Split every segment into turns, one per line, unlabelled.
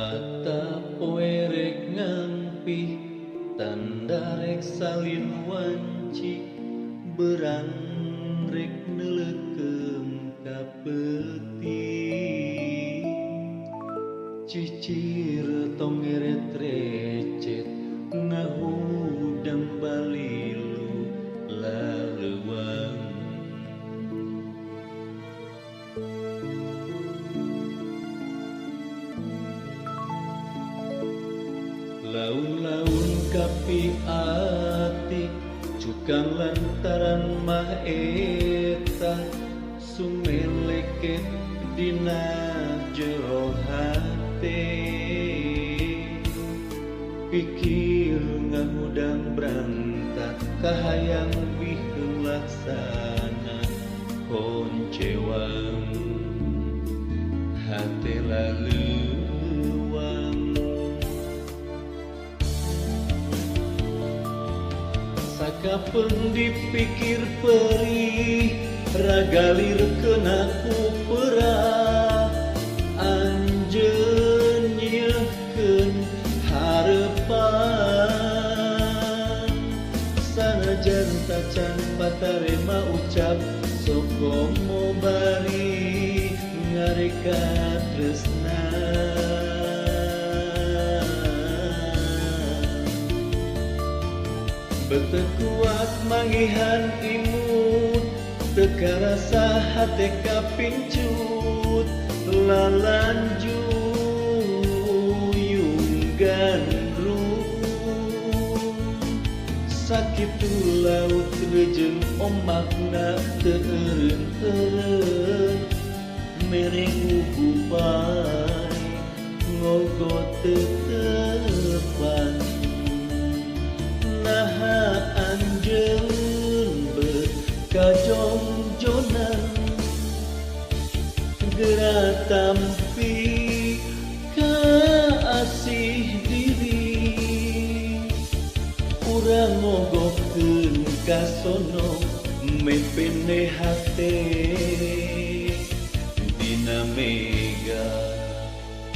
Mata poe rek ngampih tanda rek salin wanci berang rek neulekeum ka peuting cicir tong ngeret recet ngahudang balilu laleuwang. Laun-laun kapi ati cukang lantaran mah eta sumeleket dina jero hate pikir ngahudang branta kahayang biheung laksana koncewang hate laleuwang. Sakapeung dipikir perih ragalir kena ku perah anjeun nyieun harepan sanajan tacan patarema ucap sokomo bari ngareka tresna. Bete kuat manggihan imut teu karasa hate kapincut lalanjuyung gandrung sakitu laut reujeung ombakna teu eureun-eureun mere ngugupai ngogot teu tepan. Naha anjeun beut kajongjonan geura tampi kaasih diri urang ngogokkeun ka sono mepene hate dina mega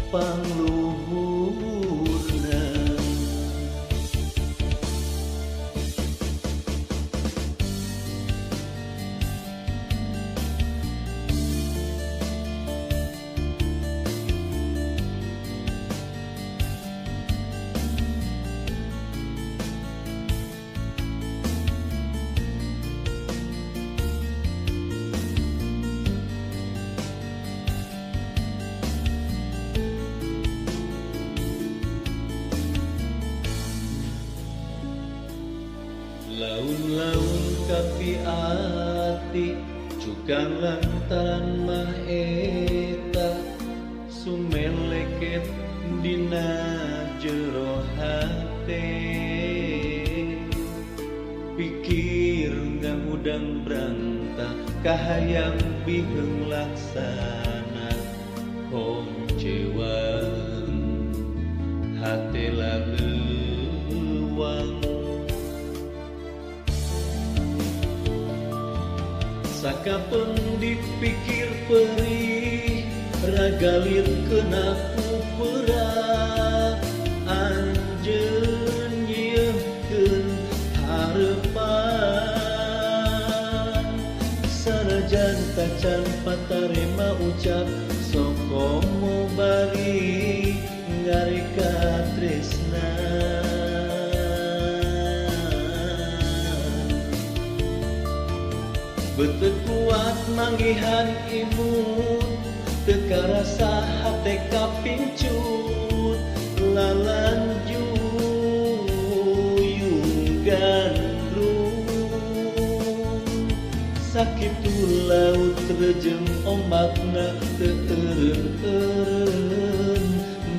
pangluhurna. Laun-laun kapi ati cukang lantaran mah eta sumeleket dina jero hate pikir ngahudang branta kahayang biheung laksana honcewang hate laleuwang. Sakapeung dipikir perih ragalir kena ku perah anjeun nyieun harepan sanajan tacan patarema ucap sokomo bari ngareka tresna. Bete kuat manggihan imut teu karasa hate kapincut lalanjuyung gandrung sakitu laut reujeung ombakna teu eureun-eureun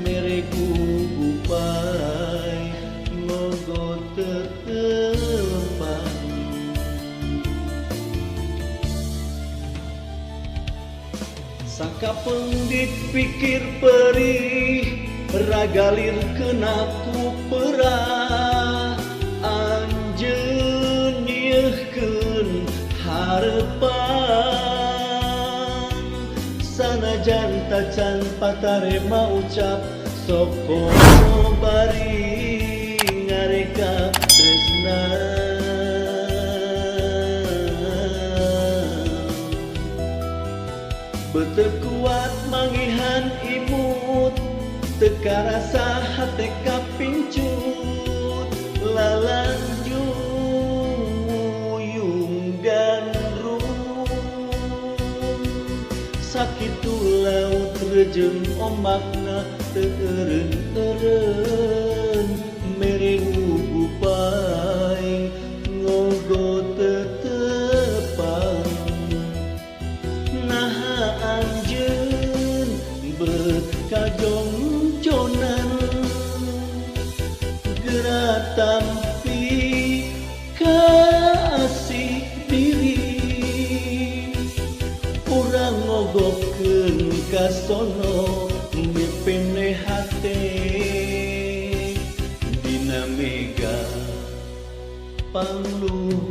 mere gugupai ngogot teu tepan. Sakapeung dipikir perih ragalir kena ku perah anjeun nyieun harepan sanajan tacan patarema ucap Sok komo bari ngareka tresna. Beuteung kuat manggihan imut, teu karasa hate kapincut, lalanjung muyung gandrung. Sakitu laut rejeung ombakna teu eureun-eureun, mere wubupai ngogo tetepang. Naha anjeun beut kajongjonan, geura tampi kasih diri. Urang ngogokkeun ka sono mipene hate, dina mega pangluhurna.